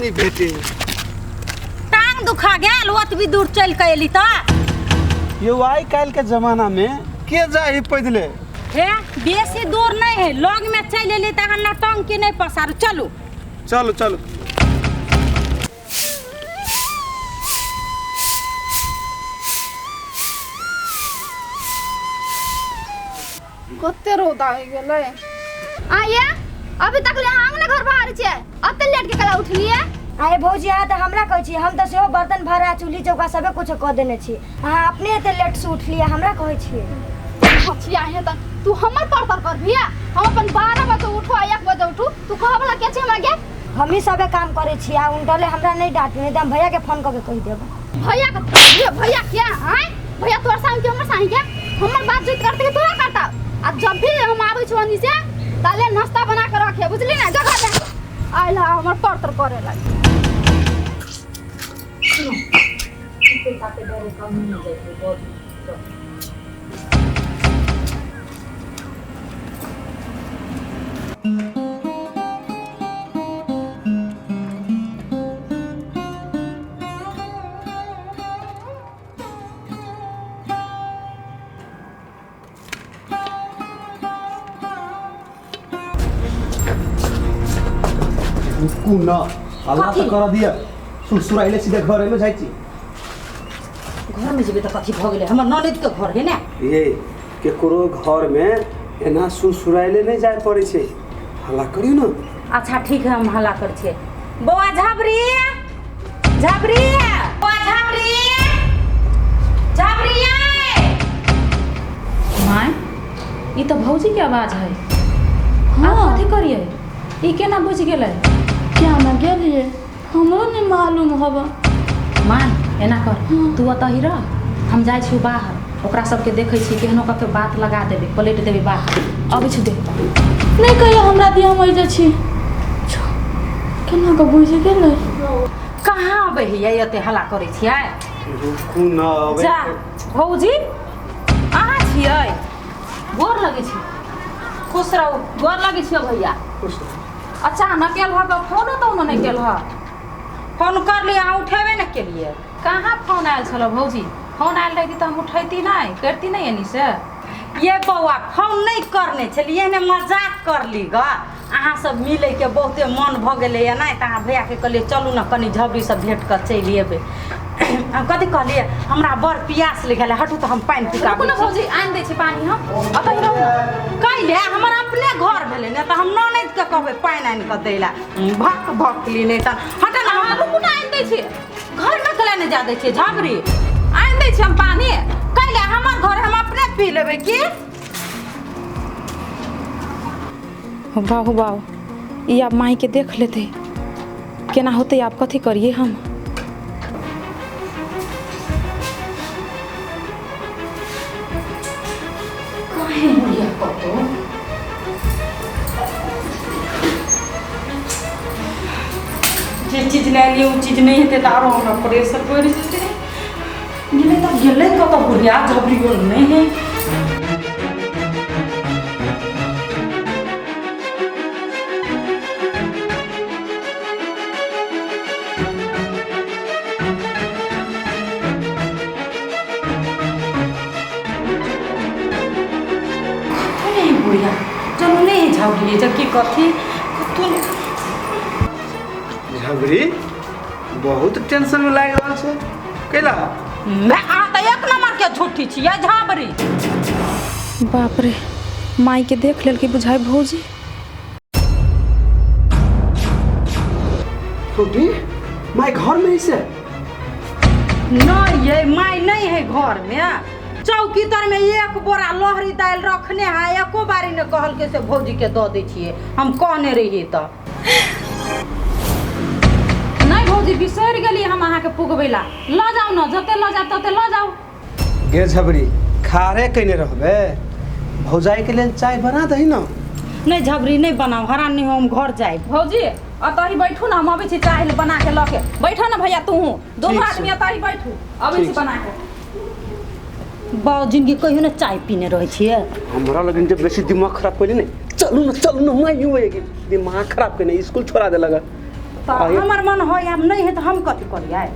नहि भेटे। टांग दुखा गेल ओतबी दूर चलि कऽ एली तऽ। यौ आइ काल्हि के जमाना में के जाए पैदले? हे बेसी दूर नहीं है, लग में चलि एली तऽ अहाँ नौटंकी नहीं पसारू, चलू चलू चलू। कते रौदा होइ गेलै। आये अभी तक ले अहाँ घर बाहर छियै, अते लेट के कला उठलियै? आये भौजी, अहाँ तऽ हमरा कहै छी, हम तऽ सेहो बर्तन भाड़ा चूल्ही चौका सबे कुछ कऽ देने छी, अहाँ अपने एते लेट से उठलियै हमरा कहै छियै? हचिया हे तऽ तू हमर पर तर कर भैया, हम अपन 12 बजे उठू आ 1 बजे उठू, तू कहऽ वाला के छै हमरा के? हमही सबे काम करै छी आ उनटले हमरा नहि डांटू, नहि तऽ हम भैया के फोन कऽ के कहि देब। भैया के भैया, भैया क्या आय भैया तोर संग के हमर संग के हमर बात जोत करते के तोरा करता, आ जब भी हम आबै छौ ओनी से ताले नाश्ता बना के रखे, बुझली ना? जगह में आइला हमर पर तर करे लाग। रुकू न, हल्ला तऽ कथी? कर दिया, सुरसुराइले सीधे घरे में जाइ छी। घर में जेबै तऽ कथी भऽ गेलै? हमर ननद के घर है ने। ये केकरो घर में एना सुरसुराइले नहि जाय पड़ै छै, हल्ला करियौ न। अच्छा ठीक है, हम हल्ला कर छियै। बौआ झबरी, झबरी, बौआ झबरी, झबरी। माय, ई तऽ भौजी के आवाज है। हाँ। आब कथी करियै? ई केना बुझि गेलै? क्या ना गेलियै, हमरो नहीं मालूम हवा। माय एना कर, तू ओतऽ ही रह, हम जाइ छी बाहर, ओकरा सबके देखै छी केहनो कऽ के बात लगा देबै, पलटि देबै बात। अबै छी देख कऽ। नहीं कहियो हमरा दिया, हम एजे छी। केना कऽ बुझि गेलै? कहाँ अबै हियै एते हल्ला करै छियै? रुकू न, अबै। जा भौजी, अहाँ छियै? गोर लगै छी। खुश रहू। गोर लगै छियौ भैया। खुश रहू। अचानक एल हऽ, फोनो तोनो नहि केल हऽ? फोन करली, अहाँ उठेबे ने केलियै। कहाँ फोन आयल छलौ भौजी? फोन आयल रहिती तऽ हम उठैती नहि, करती नहि एनी से। ये बौआ फोन नहि करने छलियै, ने मजाक करली ग। अहाँ सब मिलैके बहुते मन भऽ गेलैए नहि तऽ अहाँ भैयाके कहलियै चलू ने कनि झबरी सब भेट कऽ चलि एबै। हम कथी कहलियै, हमरा बड़ पियास लगल, हटू तऽ हम पानि रुकू पिकाबै ने छी। भौजी, आनि दै छी पानि, हम ओतऽ ही रहू ने। कैले हमर अपने घर भेलै ने तऽ हम ननदिके कहबै पानि आनि कऽ दै लए? भक भकली नहि तऽ हट ने। अहाँ रुकू ने, आनि दै छी। घरमे कैले नहि जा दै छियै झबरी? आनि दै छी हम पानि। कैले हमर घर, हम अपने पी लेबै की? बाबू बाबू, ई आब माई के देख लेतै, केना होतै आब? कथी करियै हम? काहे बुढ़िया कतौ जे चीज लए लियै ओ चीज नहि हेतै तऽ आरो हमरा प्रेशर बढ़ि जेतै। गेलै तऽ गेलै कतऽ बुढ़िया? झबरियो नहि है। कतौ नहि है बुढ़िया, चलू नहि है झबरी, जबकि कथी कतौ नहि। झबरी बहुत टेंशन में लागि रहल छै, कैला? मैं अहाँ तऽ एक नंबर के झूठी छियै झाबरी। बाप रे, माई के देख लेलकै बुझाइ भौजी। छोटी माय घर में ऐसे नहीं ये माय नहीं है घर में। चौकी तर में एक बोरा लहरी दालि रखने है, एको बारी ने कहल के से भौजी के दऽ दै छियै, हम कहने रहियै तऽ। नहि भौजी, बिसरि गेलियै हम अहाँके पुगबै ला। लऽ जाउ ने, जते लऽ जायब तते लऽ जाउ। गे झबरी, खारे कयने रहबे, भौजाई के लेल चाय बना दही न। नहीं झबरी, नहीं बनाओ, हरान नहीं हो, हम घर जाए। भौजी अतऽ ही बैठू ने, हम अबै छी चाय बना के लऽ के। बैठो ने भैया, तूहूँ दोनों ठीक छै। आदमी अतऽ ही बैठू, अबै छी ठीक छै। बना के। बाउ जिनगी कहियो ने चाय पीने रहै छियै। हमरा लगन जब बेसी दिमाग खराब कैले ने, चलू न चलू न, मैं यूं है कि दिमाग खराब केने स्कूल छोड़ा देलक। तऽ हमर मन होय आब नहि है तऽ हम कथी करियै?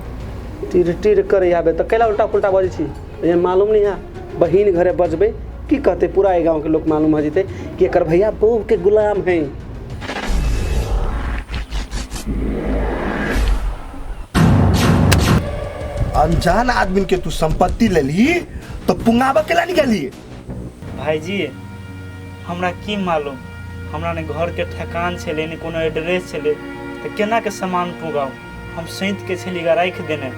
टीर टीर करे आबे तऽ कैला उल्टा पुल्टा बजै छी? ये मालूम नहीं है बहिन घरे बजबै की कहते, पूरा ए गाँव के लोग मालूम हो जते कि एकर भैया बहू के गुलाम है। अनजान आदमी के तू संपत्ति लेली तो पुंगाबा केला निकाली? भाईजी हमरा की मालूम, हमरा ने घर के ठेकान छलै ने कोनो एड्रेस छलै, तऽ केना के सामान पुगाउ? हम सैंत के छली राखि देने,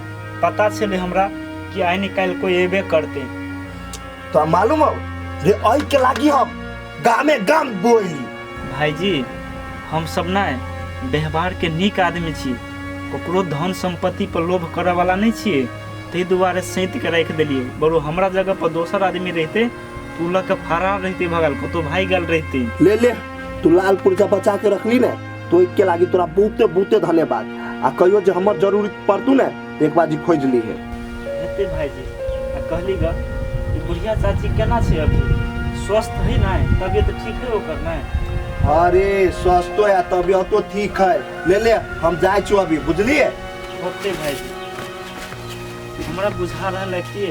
पता छलै हमरा कि आइ ने काल्हि कोई एबे करते। तो मालूम हो रे अई के लागी हम गामे गाम बोली। भाईजी हम सब ने व्यवहार के नीक आदमी छी, ककरो धन संपत्ति पर लोभ करऽ वाला नहीं छियै, ताहि दुआरे सैंत के राखि देलियै। बरो हमरा जगह पर दोसर आदमी रहते तू लऽ के फरार रहते, भगल कतौ भागि गेल रहते। ले ले तू लाल पुर्जा बचा के रखली ने तो एक के लागी तोरा बहुते बहुते धन्यवाद। आ कहियो जे हमर जरूरत पड़तू ने एक बार जी खोज ली है। हेते भाईजी। आ कहली ग ई बुढ़िया चाची केना छै अभी? स्वस्थ है ना? तबियत ठीक है ओकर ना? अरे स्वस्थो है तबियतो ठीक है। ले ले हम जाय छु अभी, बुझलिए? होते भाईजी हमरा बुझा रहल है कि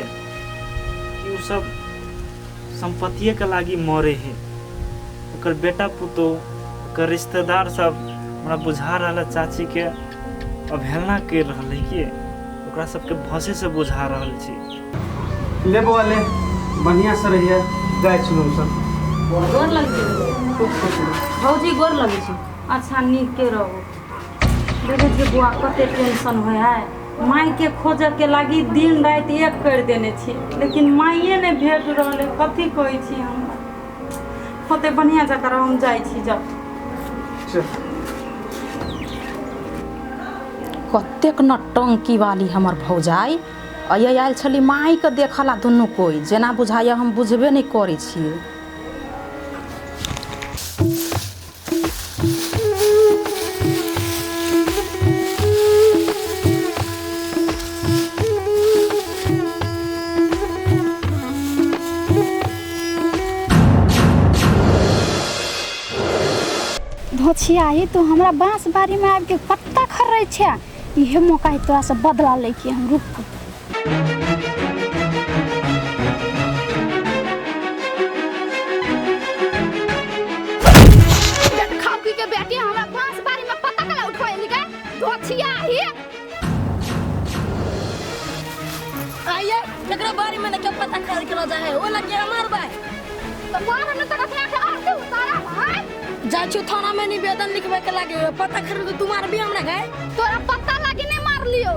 उ सब संपत्तिये के लागी मरे है, ओकर बेटा पुतोह ओकर रिश्तेदार सब हमरा बुझा रहल है चाची के अवहेलना कर रहल है कि ओकरा सबके भसे से बुझा रहल छै। ले बौआ ले, बढ़िया से रहिए, जाइ छी हम सब। गोर लगै छी भौजी, गोर लगै छी। अच्छा नीके रहू। देखै छियै बौआ कते टेंशन होइ है, मायके खोजऽ के लागी दिन राति एक कर देने छी, लेकिन माइए नहि भेट रहल है। कथी कहै छी हमरा? होते बढ़िया जकाँ हम जाइ छी। जब कतेक नौटंकी वाली हमर भौजाई अये आयल छली माइके देखला दुनू कोइ, जेना बुझाइए हम बुझबे नहि करै छियै। धोछिया ई तो हमरा बांस बाड़ी में आबि के पत्ता खर्रै छै, इहे मौका है तोरा से बदला लैके। हम रुक खाकी के बेटी हमरा बांस बाड़ी में पत्ता कला उठवेली के धोछिया ही आइए एकरा बाड़ी में के पत्ता खरीद के ल जाए है, ओ लगे हमार भाई तो मार न त कथना के आरती उतारा भाई। जाइ छी थाना में निवेदन लिखबे के लागे, पत्ता खरीद तू मार भी हमरा गए? तोरा पत्ता लागी नहीं मार लियो,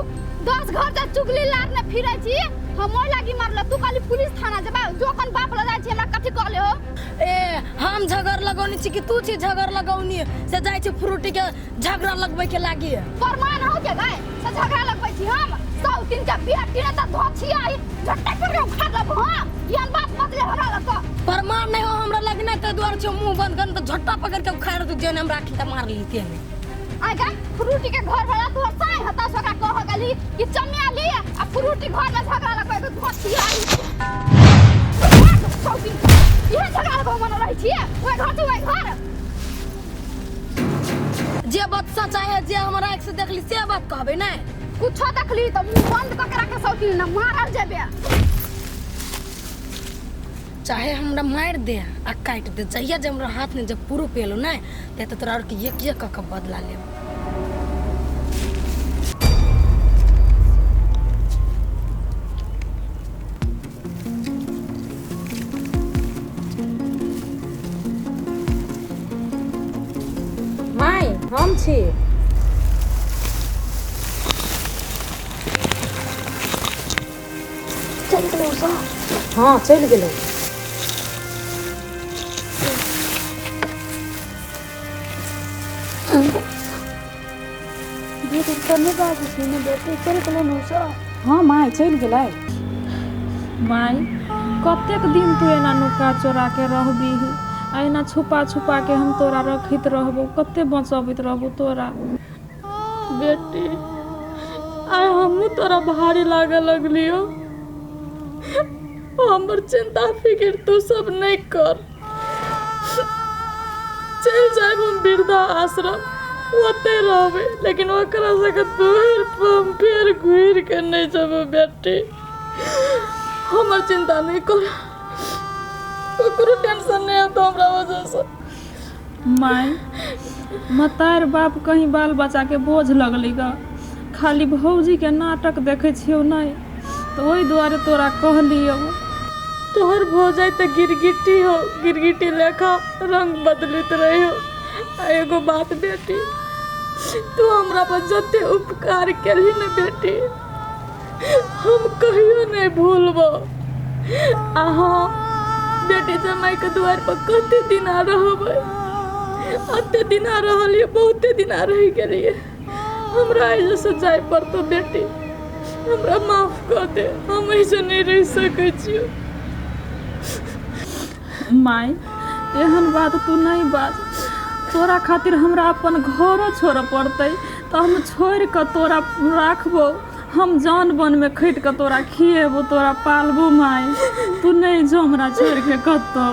10 घर जा चुगली लार ने फिरै छी हम ओइ लागी मारलो। तू खाली पुलिस थाना जबा जो कन बाप ल जाइ छी हमरा कथी कहले हो? ए हम झगड़ लगौनी छी कि तू छी झगड़ लगौनी से जाइ छी फ्रूटी के झगड़ा लगबै के लागी? प्रमाण हो के गए से झगड़ा लगबै छी हम? 100 दिन के बेटी ने त धोछी आई झट्टा पर के उखाड़ लेबो हम, एहन बात बदले हमरा लग। प्रमाण नहीं हो हमरा लगना ते द्वार छो मुंह बंद कर त झट्टा पकड़ के उखाड़ दू, जेन हम राखी त मार लीते हमें। आगा फ्रूटी के घर वाला तोहर साई हता सोका कह गेली कि चमिया ली आ फ्रूटी घर में झगड़ा लगबै के धोछी आई 100 दिन इहे झगड़ा लगबै मन रहै छी ओइ घर से ओइ घर। जे बात सच है जे हमरा आँख से देखली से बात कहबे नै? कुछो देखली त मुंह बंद क के राखे 100 दिन न मारल जेबे। चाहे हमरा मार दे आ काट दे, जहिया जे हमरा हाथ में जब पुरु पेलो नै ते तोरा और के एक एक क के बदला लेब। माय हम छी। चल गेलौ सब? हाँ चलि गेलौ। हाँ माय चलि गेलै। माय कतेक दिन तू एना नुका चोरा के रहबीही, एना छुपा छुपा के हम तोरा रखैत रहबो, कते बचबैत रहबो तोरा। बेटी आइ हमहूँ तोरा भारी लागे लगलियो, हमर चिंता फिक्र तू सब नहीं कर। चल जाए हम वृद्धा आश्रम, ओतै रहबै, लेकिन ओकरा सबके दुआरि पर हम फेर घुरि के नहि जेबै बेटी। हमर चिन्ता नहि कर, ककरो टेंशन नहि हेतौ हमरा वजहसँ। माय, मतारि बाप कहीं बाल बच्चाके बोझ लगलै गऽ, खाली भौजीके नाटक देखै छियौ नहि तऽ ओहि दुआरे तोरा कहलियौ। तोहर भौजाइ तऽ गिरगिटी हो, गिरगिटी लेखा रंग बदलैत रहै हो। आ एगो बात बेटी, तू हमरा पर जते उपकार केलही ने बेटी, हम कहियो नहि भूलबो। आ हाँ बेटी, जमाइके दुआरि पर कते दिना रहबै? अते दिना रहलियै, बहुते दिना रहि गेलियै। हमरा एहिसँ जाय पड़तौ बेटी, हमरा माफ कऽ दे, हम एहिसँ नहि रहि सकै छियौ। माय, एहन बात तू नहि बाज। तोरा खातिर हमरा अपन घरो छोड़ऽ पड़तै तऽ हम छोड़ि कऽ तोरा राखबौ। हम जान बनमे खटि कऽ तोरा खिएबौ, तोरा पालबौ। माय, तू नहि जो हमरा छोड़ि कऽ कतौ।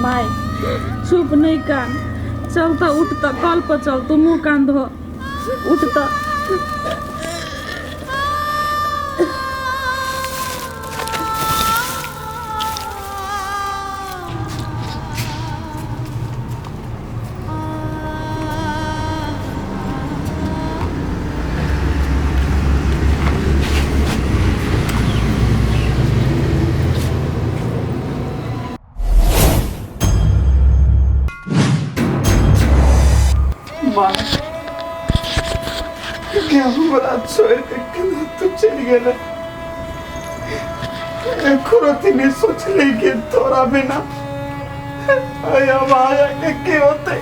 माय, चुप, नहि कान। चल तऽ, उठ तऽ, कल पर चल तू, मुँह कान धो, उठ तऽ। माँ के, हमरा छोड़ के केना तू चलि गेलै? एको रति नहि सोचली कि तोरा बिना आवाज के की होतै।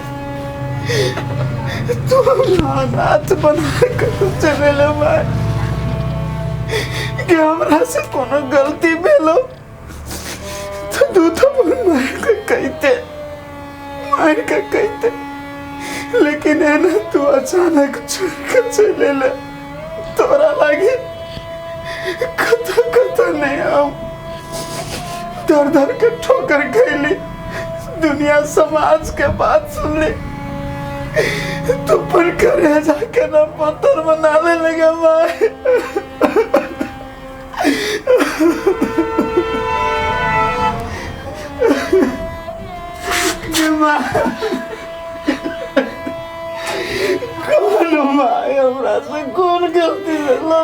तू हमरा अनाथ बना के तू चलि गेलै माय। कि हमरा से कोनो गलती भेलो तो तू तो मार के कहते, मार के कहते, लेकिन एना तू अचानक छोड़ के चले ले। तोरा लागे कत कत नहीं हम दर दर के ठोकर खैली, दुनिया समाज के बात सुनली, तू पर करे जाके ना पत्थर बनाने लगे माए। माँ, कौन माय, हमरा से कोन गलती भेलो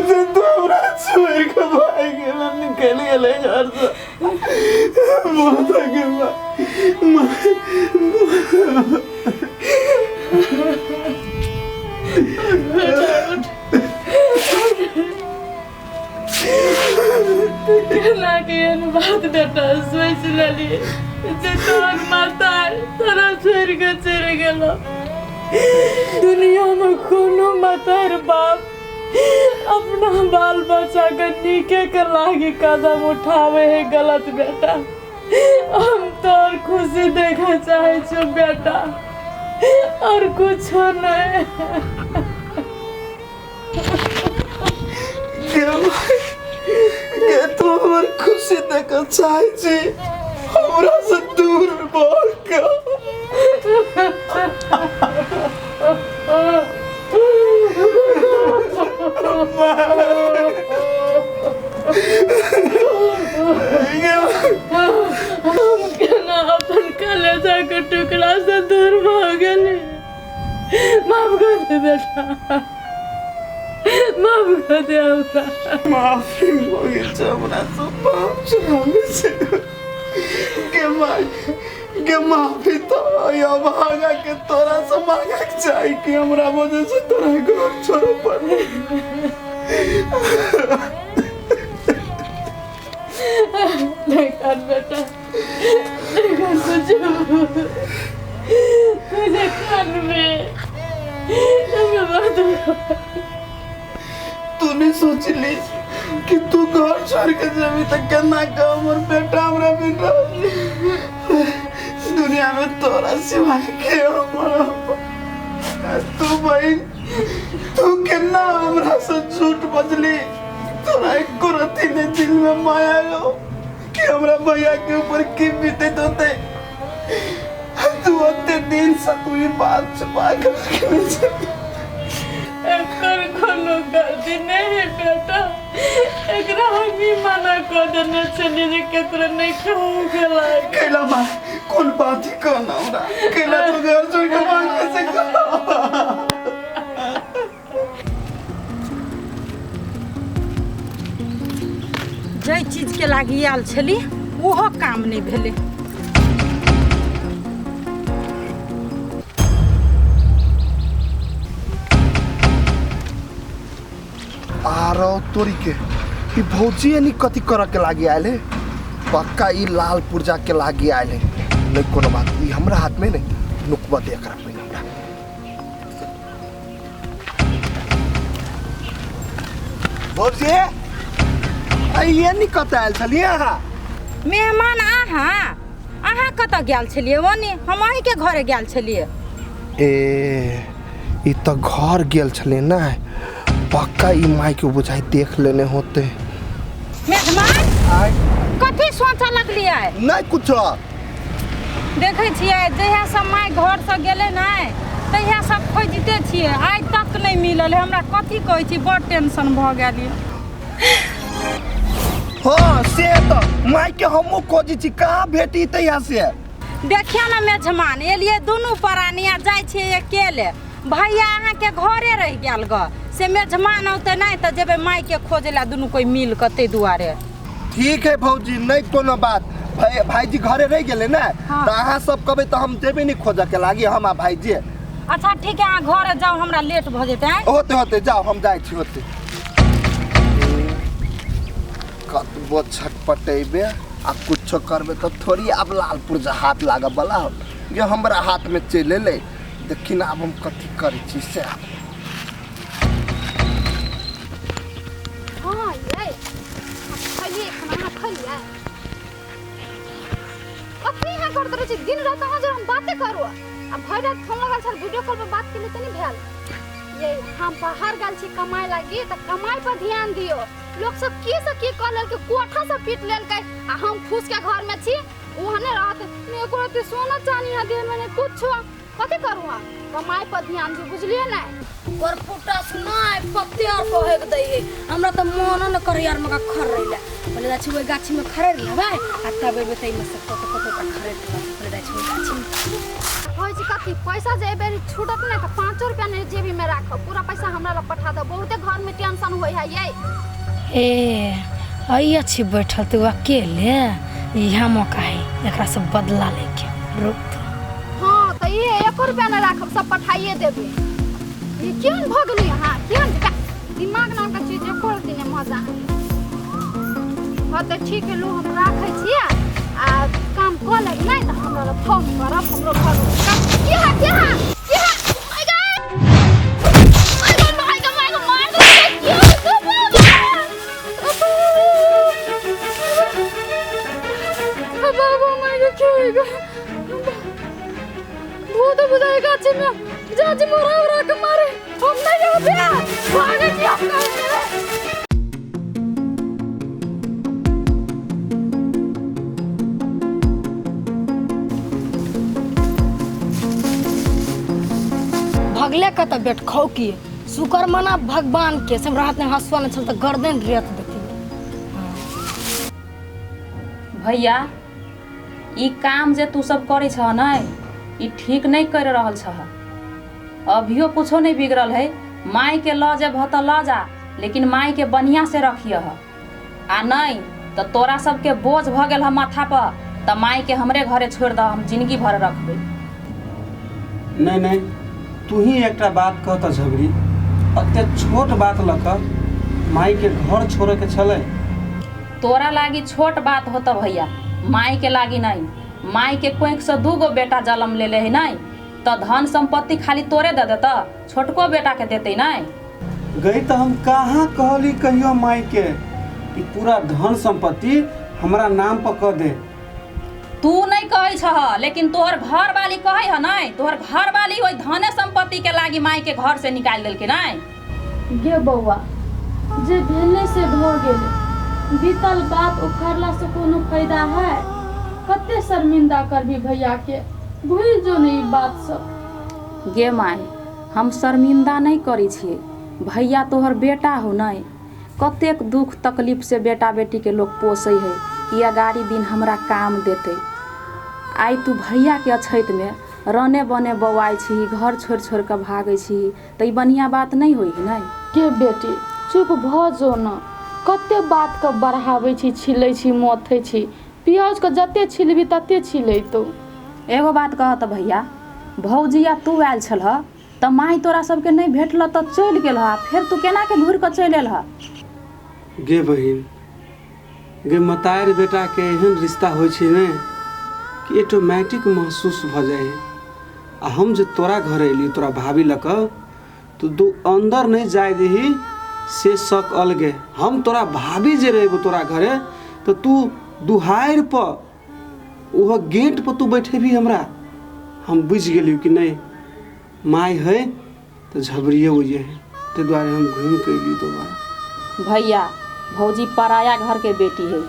जे तू हमरा छोड़ के भाग गेल, निकल गेले घर से? माता के माँ, केना के एहन बात बेटा सोचि लेलियै जे तोहर माता तोरा छोड़ि के चलि गेलो? दुनियामे कोनो मातार बाप अपना बाल बच्चा के नीके के लागी कदम उठावे है गलत बेटा। हम तोहर खुशी देखे चाहे छियो बेटा, और कुछो नहीं। के तू हमर खुशी देख चाहे छी, हमरा से दूर बढ़ के। हम केना अपन कलेजा के टुकड़ा से दूर भऽ गेली? माफ कर दे बेटा, माफ कर दे हमरा। माफी मांगे छै हमरा से, पाप चढ़ावे छै के माँ के। माफी तो या भागा के तोरा से मांगे के चाही कि हमरा वजह से तोरा घर छोड़े पड़े। नहीं कर बेटा, नहीं कर, तुझे तुझे कान में हमरा बात। तूने सोचली कि तू घर छोड़ के जेबी त केना के हमर बेटा हमरा बिन रही? दुनिया में तोरा सिवाय के हमर तू बहन तू केना हमरा से झूठ बजली। तोरा एको रत्ती ने दिल में माया हो कि हमरा भैया के ऊपर की बीते होते। तू ओते दिन से तू ई बात छुपा के रखने छली। एकर कोनो गलती नहीं है बेटा, एकरा हम ही मना कर देने छलियै जे केकरो नहीं खाओ के लागे। कैला माँ कौन बात ही कहना हमरा, कैला तू घर छोड़ के भाग कैसे जै चीज के लागी आयल छली ओहो काम नहीं भेलै। आरो तोरी के ई भौजी यानी कथी कर के लागी आयल है? पक्का ई लाल पुर्जा के लागी आयल है। नहीं कोनो बात, ई हमरा हाथ में नहीं नुकबा दे एकरा पहिने हमरा। भौजी आई ये नहीं कत आयल छलियै अहाँ? मेहमान अहाँ अहाँ कतऽ गेल छलियै? ओने हम अहीँके घरे गेल छलियै। ए ई तऽ घर गेल छलै ना, पक्का ई माई के बुझाई देख लेने होते। मेहमान कथी सोचऽ लगलियै? नहीं कुछ। देखै छियै जहिया सब माय घरसँ गेलै ने तहिया सब खोजिते छियै, आइ तक नहीं मिलल। हमरा कथी कहै छी, बड़ टेंशन भऽ गेल यऽ। हाँ से तो माई के हमहूँ खोजै छी, कहाँ भेटी तहिया से। देखियौ ने मेजमान, एलियै दुनू प्राणी आ जाइ छियै अकेले। भैया अहाँके घरे रहि गेल ग, से मेजमान औतै नहि तऽ जेबै माय के खोजै लए दुनू कोइ मिल कऽ, ताहि दुआरे। ठीक है भौजी, नहीं कोनो बात। भाईजी घरे रहि गेलै ने तऽ अहाँ सब कहबै तऽ हम जेबै नहीं खोजऽ के लागी, हम आ भाईजी। अच्छा ठीक है, अहाँ घरे जाउ, हमरा लेट भऽ जेतै। होते होते जाउ, हम जाइ छी। होते कतबो छटपटेबे आ कुछो करबे तऽ थोड़ी आब लाल पुर्जा हाथ लागऽ वाला हो जे हमरा हाथ में चलि एलै। देखी ना आब हम कथी करै छी से। हाँ ये खइए खाना खइए। कथी यहाँ करते रहै छी दिन रात? अहाँ जब हम बाते करू आ भरि रात फोन लगल छल, वीडियो कॉल पर बात केली तऽ नहि भेल। ये हम बाहर गेल छी कमाइ लागी तऽ कमाइ पर ध्यान दियौ। लोग सब की से की कऽ लेलकै, कोठा से पीट लेलकै आ हम फूस के घर में छी, ओहने रहत ने एको रत्ती सोना चानी यहाँ देह में नहीं कुछो। कथी करू हम? कमाइ पर ध्यान दियौ, बुझलियै ने? करपुटा सुनाय पत्ते और कहे के दै है, हमरा तऽ मोनो न करे यार मका खररै ला। पहिले जाइ छी ओहि गाछी में खरैर लेबै आ तब एबै तैमे से कतौ कतौ का खरैर लेबै। पहिले जाइ छी ओहि गाछी में। कहै छी कथी पैसा जे एहि बेर छूटत नहि तऽ 5 रुपया नहि जेबी में राखब, पूरा पैसा हमरा लग पठा दब। बहुते घर में टेंशन होइ है ये। ए अइया छी बैठल तू अकेले, इहा मौका है एकरा से बदला लेके। रुक तू। हाँ तऽ ये 1 रुपया नहि राखब, सब पठाइए देबै। ये केहन भऽ गेलै अहाँ, केहन दिमाग नाम के चीज एको रत्ती नहि मजा। हाँ तऽ ठीक है, लू हम राखै छियै आ काम कऽ लेब, नहि तऽ हमरा लग फोन करब, हमरो घर की है की है की है। My God my God my God my God मार देलकै, की है? बाबा my God की होय गो? भूत बुझाइ गाछी में जाजी मोरा उरा के मारे, हम नहीं आबे भागे छी हम। भगले के तऽ बेट खौ की शुक्र मना भगवान के से हमरा हाथ में हंसुआ न छल तऽ गर्दन रेत देती। भैया ई काम जे तू सब करै छह ने ई ठीक नहीं कर रहल छह। अभियो कुछो नहीं बिगड़ल है, माई के लऽ जेबह तऽ लऽ जा, लेकिन माई के बढ़िया से रखियह आ नहीं तऽ तोरा सबके बोझ भऽ गेल ह माथा पर तऽ माई के हमरे घरे छोड़ि दह, हम जिंदगी भर रखबै। नहीं नहीं तू ही एकटा बात कह तऽ झगड़ी, अते छोट बात लऽ कऽ माई के घर छोड़े के छलै। तोरा लागी छोट बात होता भैया, माई के लागी नहीं। माई के कोख से 2 गो बेटा जन्म लेले है नहीं तो धन संपत्ति खाली तोरे दे देता, छोटको बेटा के देते नहीं। गई तो हम कहाँ कहली कहियो माई के कि पूरा धन संपत्ति हमरा नाम पर कह दे। तू नहीं कहै छह, लेकिन तोहर घर वाली कहै ह नहीं? तोहर घर वाली ओहि धने संपत्ति के लागी माई के घर से निकाल देलकै नहीं? गे बौआ, जे भेलै से भऽ गेलै। बीतल बात उखाड़ला से कोनो फायदा है? कते शर्मिंदा करबी भैया के, भूल जो ने ई बात सब। गे माई, हम शर्मिंदा नहीं करै छियै। भैया तोहर बेटा हो नहीं? कतेक दुख तकलीफ से बेटा बेटी के लोग पोसै है कि अगाड़ी दिन हमरा काम देतै। आइ तू भैया के अछैत में रने बने बौआइ छी, घर छोड़ि छोड़ि कऽ भागै छी, तऽ ई बढ़िआँ बात नहीं होइ है नहीं? गे बेटी, चुप भऽ जो न। कते बात के बढ़ाबै छी, छिलै छी, मथै छी। प्याज के जते छिलबी तते छिलेतौ। एगो बात कह तऽ भैया, भौजिया तू आयल छलह तऽ माई तोरा सबके नहीं भेटल तऽ चलि गेल ह, फेर तू केना के घुरि कऽ चलि एल ह? गे बहिन गे, मतारि बेटाके एहन रिश्ता होइ छै ने कि ऑटोमेटिक महसूस भऽ जाइ है। आ हम जे तोरा घर एली तोरा भाभी लऽ कऽ, तऽ तू अन्दर नहि जाय दही से शक अलगे। हम तोरा भाभी जे रहबो तोरा घरे तऽ तू दुहारि पर ओहो गेट पर तू बैठेबी हमरा। हम बुझि गेलियौ कि नहि माय है तऽ झबरिए ओजे है, ताहि दुआरे हम घूमि कऽ एलियै दोबारा। भैया, भौजी पराया घर के बेटी है,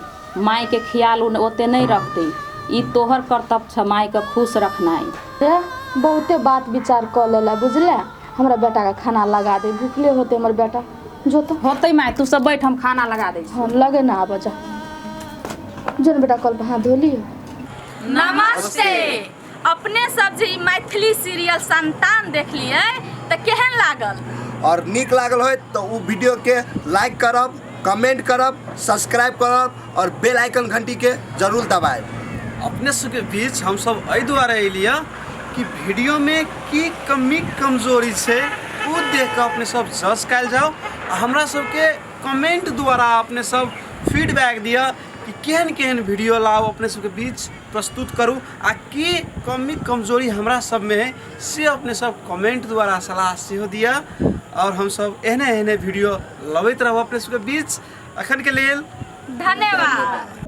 माई के ख्याल ओते नहीं रखते। ई तोहर कर्तव्य छ माई के खुश रखनाइ। रे बहुते बात विचार कऽ लेला बुझले। हमरा बेटा के खाना लगा दे, भूखले होते हमर बेटा। जो तो होते माई, तू सब बैठ, हम खाना लगा दे। हाँ लगे ना, आबऽ जा। जो न बेटा कल पर हाथ धो लियो। नमस्ते। अपने सब जे ई मैथिली सीरियल संतान देखलियै तऽ केहन लागल? और नीक लागल होय तो उ वीडियो के लाइक करब, कमेंट करब, सब्सक्राइब करब और बेल आइकन घंटी के जरूर दबाएब। अपने सबके बीच हम सब एहि दुआरे एलियै कि वीडियो में की कमी कमजोरी छै ओ देख कऽ अपने सब जज कयल जाओ आ हमरा सबके कमेंट द्वारा अपने सब फीडबैक दिअ कि केहन केहन वीडियो लाओ अपने सबके बीच प्रस्तुत करू आ की कमी कमजोरी हमरा सबमे है से अपने सब कमेंट द्वारा सलाह सेहो दिअ और हम सब एहने एहने वीडियो लबैत रहब अपने सबके बीच। अखन के लेल धन्यवाद।